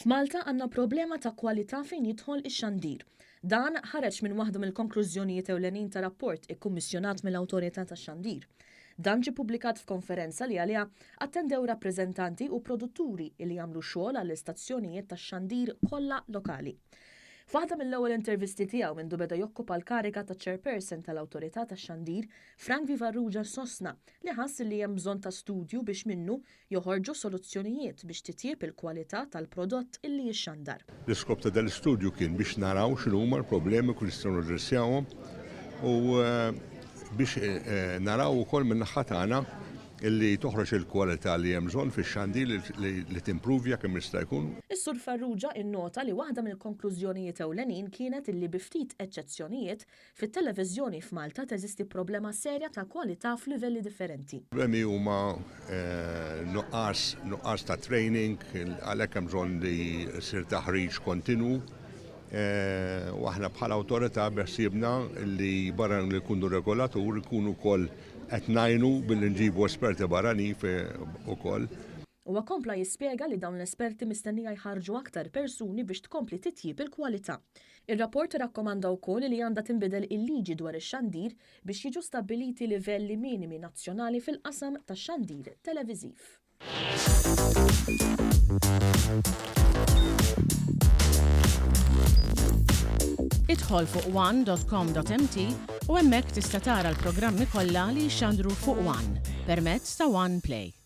F'Malta għandna problema ta' kwalità fejn jidħol ix-xandir. Dan ħareġ minn waħda mill-konklużjonijiet ewlenin ta' rapport ikkummissjonat mill-Awtorità tax-Xandir. Dan ġie ppubblikat f'konferenza li għaliha attendew rappreżentanti u produtturi li jagħmlu xogħol għall-istazzjonijiet tax-xandir kollha lokali. F'waħda mill-ewwel intervisti tiegħu mindu beda jokkupa l-kariga ta' Chairperson tal-Awtorità tax-Xandir, Frank Vivarrugia sostna li ħass li hemm bżonn ta' studju biex minnu joħorġu soluzzjonijiet biex titjieb il-kwalità tal-prodott illi jixxandar. L-iskop ta' dan l-istudju kien biex naraw x'inhuma l-problemi u kif nistgħu naddressjawhom u biex naraw ukoll min-naħa tagħna li toħroġ il-kwalità li hemm bżonn fix-xandir li timpruvja kemm jista' jkun. Is-Sur Farrugia innota li waħda mill-konklużjonijiet ewlenin kienet illi bi ftit eċċezzjonijiet, fit-televiżjoni f'Malta teżisti problema serja ta' kwalità f'livelli differenti. Problemi huma nuqqas nuqqas ta' training, għalhekk hemm bżonn li jsir taħriġ kontinwu u aħna bħala awtorità beħsiebna li barra li nkunu regolatur nkunu wkoll Qed ngħinu billi nġibu esperti barranin ukoll. Huwa kompla jispjega li dawn l-esperti mistennija jħarrġu aktar persuni biex tkompli titjieb il-kwalità. Ir-rapport irrakkomanda wkoll li għandha tinbidel il-liġi dwar ix-xandir biex jiġu stabbiliti livelli minimi nazzjonali fil-qasam tax-xandir televiżiv. Idħol fuq one.com.mt u hemmhekk tista' tara l-programmi kollha li jixxandru fuq One permezz ta' One Play.